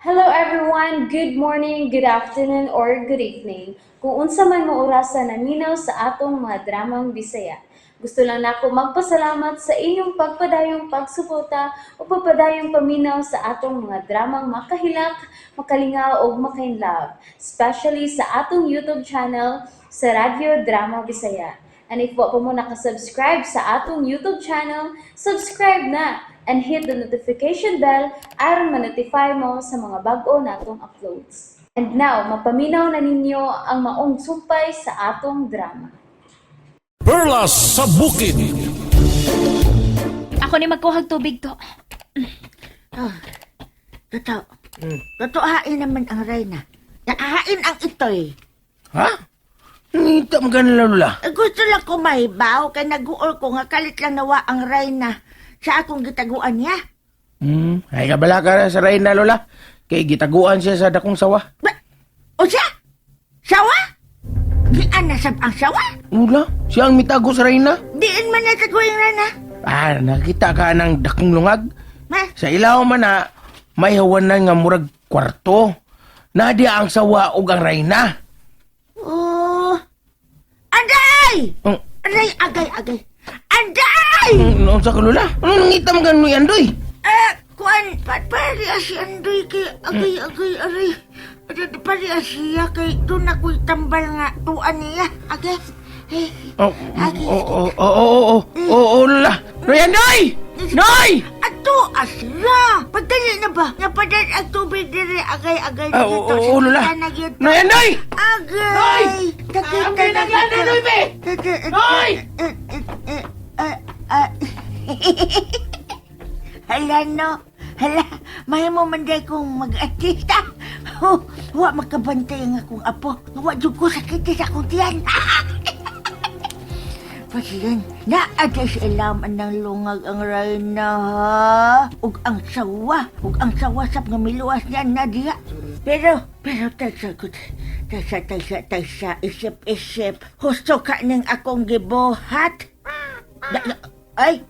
Hello everyone! Good morning, good afternoon, or good evening. Kung unsa man mo orasa naminaw sa atong mga dramang Bisaya. Gusto lang nako magpasalamat sa inyong pagpadayong pagsuporta o pagpadayong paminaw sa atong mga dramang makahilak, makalingaw ug makainlove, especially sa atong YouTube channel sa Radyo Drama Bisaya. And if wa pa mo nakasubscribe sa atong YouTube channel, subscribe na and hit the notification bell aron ma-notify mo sa mga bag-o natong uploads. And now, mapaminaw na ninyo ang maong sumpay sa atong drama. Perlas sa Bukid. Ako ni magkuhag tubig to. Oh, totoo. Totoo hain naman ang Reyna. Nakahain ang itoy. Ha? Ngita mo ganun, Lola. Eh, gusto lang ko mahibaw kay naguol ko nga kalit lang nawa ang Reyna sa akong gitaguan niya. Ay kabala ka sa Reyna, Lola. Kay gitaguan siya sa dakong sawa. Ba? O siya? Sawa? Dian na sab ang sawa? Ula, siya ang mitago sa Reyna. Diin man na taguing Reyna. Ah, nakita ka ng dakong lungag. Ma? Sa ilaw man na, may hawanan nga murag kwarto. Nadia ang sawa ug ang Reyna. Oh. Anday! Ang, Aray, agay, agay. Anday! unsa ka, Lola? Ano nangita mo ganun Andoy? Eh, kuan, pareha si Andoy kay agay, agay, aray. Aray, pareha siya kay doon ako'y tambal nga tuan niya. Agay. Eh, Oh, oh, oh, oh, oh, oh, oh, oh, Lola. Noy, Andoy! Noy! Ato, asla! Pagdali na ba? Napadal ang tubig dire, agay, agay. Ah, oo, oo, Lola. Noy, Andoy! Agay! Noy! Nakita Agay, na naglana, Noy, be! Noy! Hala, no. Hala, mahimo man day kong mag-artista. Oh, wa makabantay ang akong apo. Wa jud ko sakit sa akong tiyan. Pasiyan, naa sa ilam ang lungag ang Reyna, ha? Ug ang sawa, ug ang sawa sab nga miluwas niya na diya. Pero, tagsa, gud. Tagsa, tagsa, tagsa, isip, isip. Husto ka ning akong gibuhat. Ay,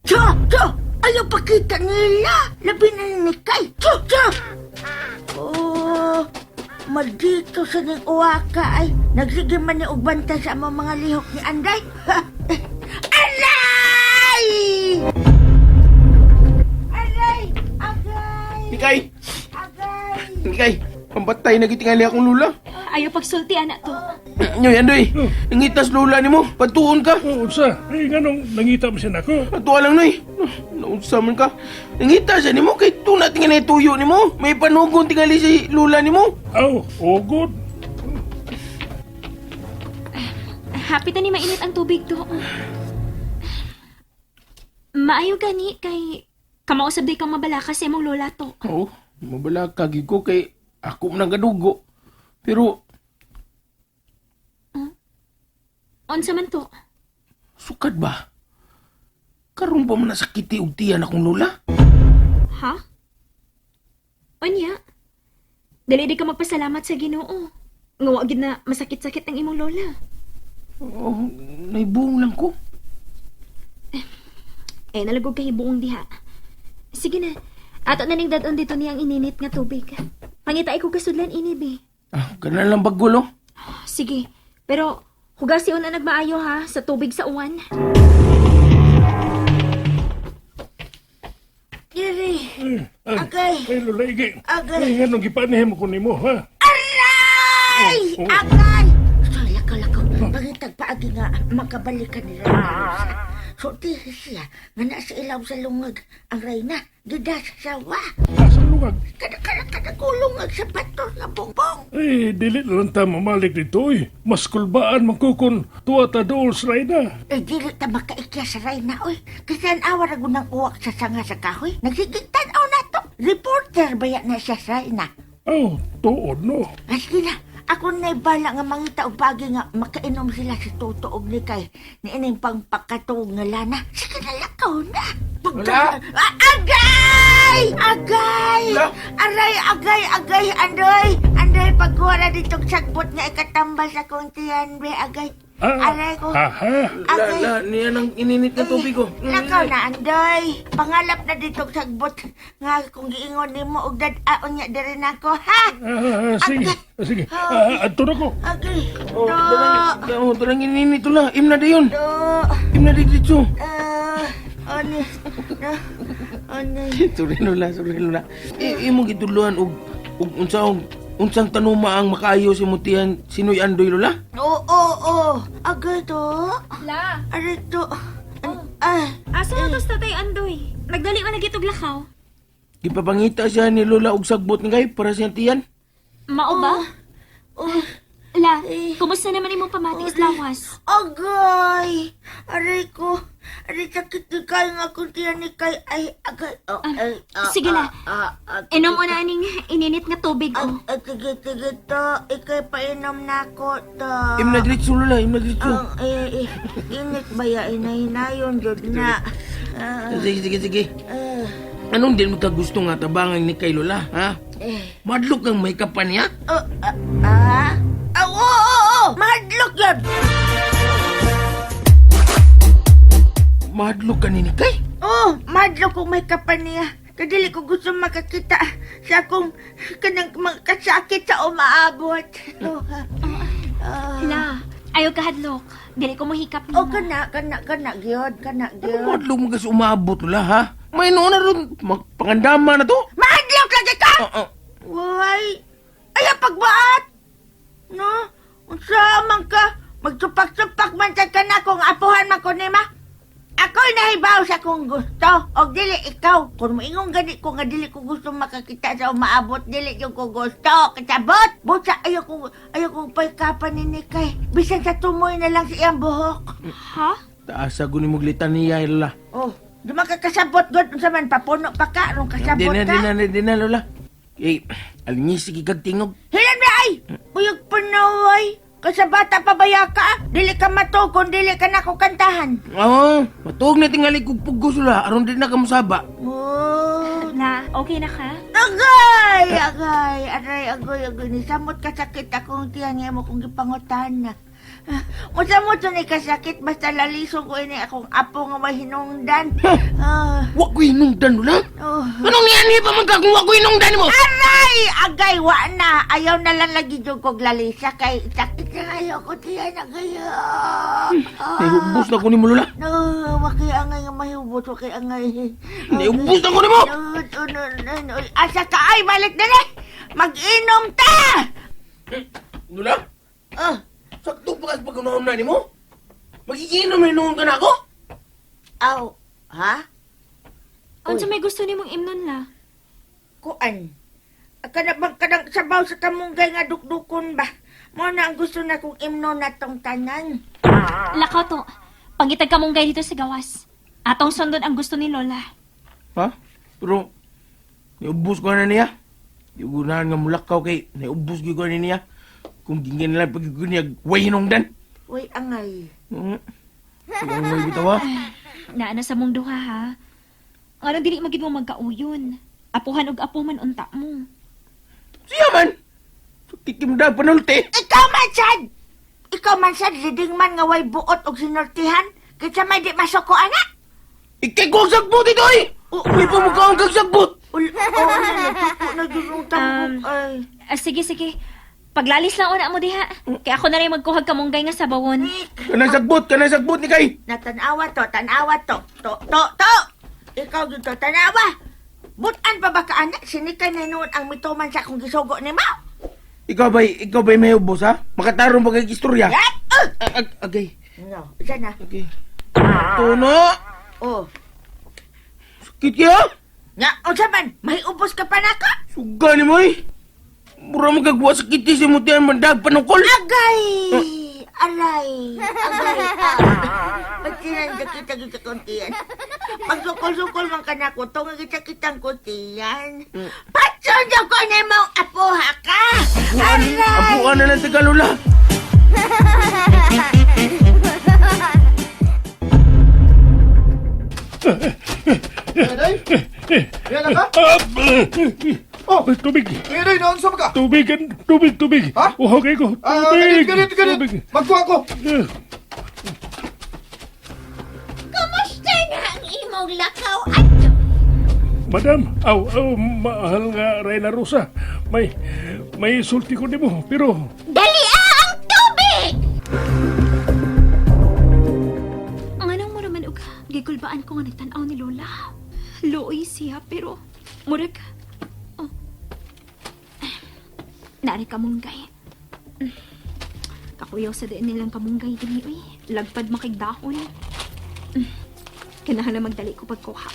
Tso, tso! Ayaw pakita nila! Labi na ni Kay! Tso, tso! Oh, maldito sa ning uwaka ay. Nagsige man ni og banta sa among mga lihok ni Anday. Ha? Aray! Aray! Agay! Nikay! Agay! Nikay! Pambatay na gitingali akong lula. Ayaw pagsulti, anak to. Nyoy, Andoy! Nangitas lula nimo. Patuon ka. Oh, unsa? Ay, nganong nangita mo siya nako? Patuwa lang, Noy. Naunsa man ka. Nangita siya nimo kay tuna tingali tuyo nimo. May panugon tingali si lula nimo. Aw, oh, good. Happy ta ni mainit ang tubig to. Maayo gani kay kamausab day kang mabalaka sa imong lola to. Oo, mabala ka gid ko kay ako man ang gadugo. Pero Unsa man to? sukad ba? Karon pa man nasakiti og tiyan akong lula. Ha? Unya? Dali di ka magpasalamat sa Ginoo. Nga wa gid na masakit-sakit ang imong lola. Oh, naibuong lang ko. Eh, nalagog kay buong diha. Sige na. Ato na ning dadon dito niyang ininit nga tubig. Pangita ko kasudlan ini be. Ah, ganun lang bagol oh. Sige. Pero hugasi una nagmaayo ha sa tubig sa uwan. Diri! Ay, Agay! Ay, Lola, igi. Agay! Ay, nganong gipanihin mo ko nimo, ha? Aray! Oh, oh. Agay! So, lakaw, lakaw. Pangitag paagi nga, makabalikan ni Reyna. So, tihi siya, nga nasa ilaw sa lungag, ang Reyna, gida sa sawa. Asa lungag? Kada, kada, kada kulungag sa bato nga bongbong. Ay, dili na lang ta mamalik dito, oy. Mas kulbaan man ko kung tuwa ta dool sa Reyna. Eh, dili ta makaikya sa Reyna, oy. Kasi ang awa ra gunang uwak sa sanga sa kahoy. Nagsigig tanaw na to. Reporter ba yan na siya sa Reyna? Aw, tuod no. Ah, sige na, ako na bala nga mangita og pagi nga makainom sila sa tuto og ni kay ni ining pangpakatuog nga lana. Sige na, lakaw na. Wala. Ah, agay! Agay! Wala. Aray, agay, agay, andoy! Andoy, pagkuha na ditong sagbot nga ikatambal sa kong tiyan, be, agay. Ah, Aray ko. Aha. La, Agay. la, niya nang ininit na tubig ko. Lakaw na, Andoy. Pangalap na dito sagbot nga kung giingon nimo og dad-aon niya diri nako, ha? Ah, sige, sige. Ah, adto na ko. Agay. Oh, Do. oh, talang ininit lola. Im na dayon. Do. Im na dito. Ah, ani. Na. Ani. Sorry lola, sorry lola. Imong gitudloan og og unsa og unsang tanuma ang makaayo sa imong tiyan sinoy Andoy lola? Oo, oo, oo. Agay to. La, Aray to. Ah, asa na to sa Tatay Andoy? Nagdali man lagi tog lakaw. Gipapangita siya ni lola og sagbot ni kay para sa iyang tiyan. Mao ba? oh. La, kumusta naman imong pamati sa lawas? Agay! Aray ko. Aray, sakit ni kay nga kung tiyan ni kay. Ay, agay. Oh, ay, ah, sige la. Ah, ah, ah, Inom mo na aning ininit nga tubig, Ay, oh. ay, sige, sige to. Ikay painom na ko to. Im na diretso lola, im na diretso. Ang eh, eh, init ba ya? Inahinayon, jud na. Ah, Sige, sige, sige. ah, Anong din mo ka gusto nga tabangan ni kay lola, ha? eh. Madlok kang may kapan niya? Oh, ah, ah? Ah, oo, oo, oo! Mahadlok yun! Madlok ka ni ni kay? Oh, mahadlok kung may kapan niya. Kadili ko gusto makakita sa akong kanang kasakit sa umaabot. Oh, ah. La, ayaw ka hadlok. Dili ko mohikap Oh, nimo. kana, kana, kana, gyud, kana, gyud. Madlok mo kasi umaabot lola, ha? May noon na ron, magpangandama na to. Mahadlok lagi ka! Ah, ah. Way! Ay, pagbaat! No? Unsa man ka? Magsupak-supak man sa ka na kung apuhan man ko nima. Ako'y nahibaw sa kung gusto. Og dili ikaw. Kung moingon gani ko nga dili ko gusto makakita sa umaabot, dili yung ko gusto. Kasabot! Busa, ayaw ko, ayaw kong paikapan ni Nikay. Bisan sa tumoy na lang sa iyang buhok. Ha? Taasa ko ni maglitan niya, lola. Oh, di makakasabot god unsa man papuno pa ka rong Di kasabot na, ka. di na, di na, lola. Eh, alingis sige kag tingog. Hilan ba ay? Buyog panaway. Kasabata pa baya ka? Dili ka matug kung dili ka na ko kantahan. Oo, matuog na tingali kog pugos, lola. Aron di na ka musaba. Oh, La, okay na ka? agay! Agay! Aray, agoy, agoy. Nisamot ka sakit akong tiyan nga mo kong gipangutan na. Musamot ni kasakit basta lalisong ko ini akong apo nga mahinungdan. Ah, Wa ko hinungdan, lola. oh. Anong niyan pa man ka kung wa ko hinungdan mo? Aray! Agay, wa na. Ayaw na lang lagi jud kog lalisa kay sakit na ayaw ko tiyan agay. Ah. Nahiubos na ko ni mo, lola. No, wakay angay nga mahubot, wakay angay. Nahiubos na ko ni mo! No, no, no, no, no. Asa ka ay, balik na na! Mag-inom ta! Lola, Oh, sakto pa kas pag-unahon na ni mo? Magiginom na noon ka na ako? aw, ha? Unsa may gusto nimong imnon la? Kuan. Kana bang kanang sabaw sa kamunggay nga dukdukon ba? Mo na ang gusto na kong imno na tong tanan. Lakaw to. Pangitag ka mong dito sa gawas. Atong sundon ang gusto ni Lola. Ha? Pero, naubos ko na niya. Di ko gunahan nga mulakaw kay naubos ko na niya. Kung gingin lang pag niya, way hinungdan. Uy, angay. Ang may bitaw ha? Naa na sa mong duha ha. Ano dili magid mo magkauyon. Apuhan og apo man unta mo. Siya man! Kikimda panulte. Ikaw man sad! Ikaw man sad, leading man nga way buot og sinultihan. Kinsa may di masuko ana? Ikay ko ang sagbot ito eh! May pamukha ang kagsagbot! Ul, oh, nagsuko na jud ang tambok ay. Ah, sige sige. Paglalis lang una mo diha. Kaya ako na rin magkuhag kamunggay nga sabawon. Kanang sagbot! Kanang sagbot ni kay! Natanawa to, tanawa to. To, to, to! Ikaw gyud to, tanawa! Butan pa ba ka anak? Sinikay na noon ang mituman sa akong gisugo ni Mao. Ikaw ba'y may ubos ha? Makatarong ba kay istorya? Yap! Agay. No, isa na. Okay. Tuno! Oh. Sakit kaya? Nga, unsa man, may ubos ka pa nako? Suga ni mo eh! Mura magagawa sa kiti si Mutian mandag panukol! Agay! Aray! Agay! Ah. Pagsinan sa kita kita kuntian. Pagsukol-sukol man ka na ko, tunga kita kitang kuntian. Patsundo ko na mong apuha ka! Aray! Apuan na lang taga lola! Yan na ka? Ah, Oh! Ay, tubig. Kuya naon sa ka? Tubig, tubig, tubig. Ha? Uhaw kayo ko. Ah, Tubig. ganit, ganit, ganit. Tubig. Magkuha ko. Eh, Akong lakaw adto. Madam, aw, aw, mahal nga Reyna Rosa. May sulti ko nimo, pero Dali ah, ang tubig! Ang anong mo naman og gikulbaan ko nga nagtan-aw ni Lola. Luoy siya pero murag oh. Nari kamunggay. Kakuyaw sa diin nilang kamunggay dinhi oy. Lagpad makigdahon. Kinahanglan magdali ko pagkuha.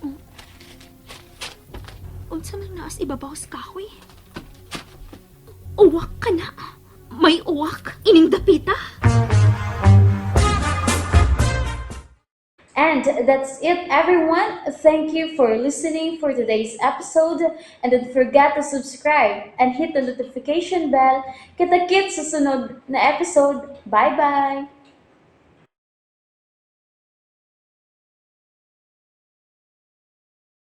Oh. Unsa man naas ibabaw sa kahoy? Uwak ka na. May uwak. Ining dapita. And that's it, everyone. Thank you for listening for today's episode. And don't forget to subscribe and hit the notification bell. Kita-kits sa sunod na episode. Bye-bye!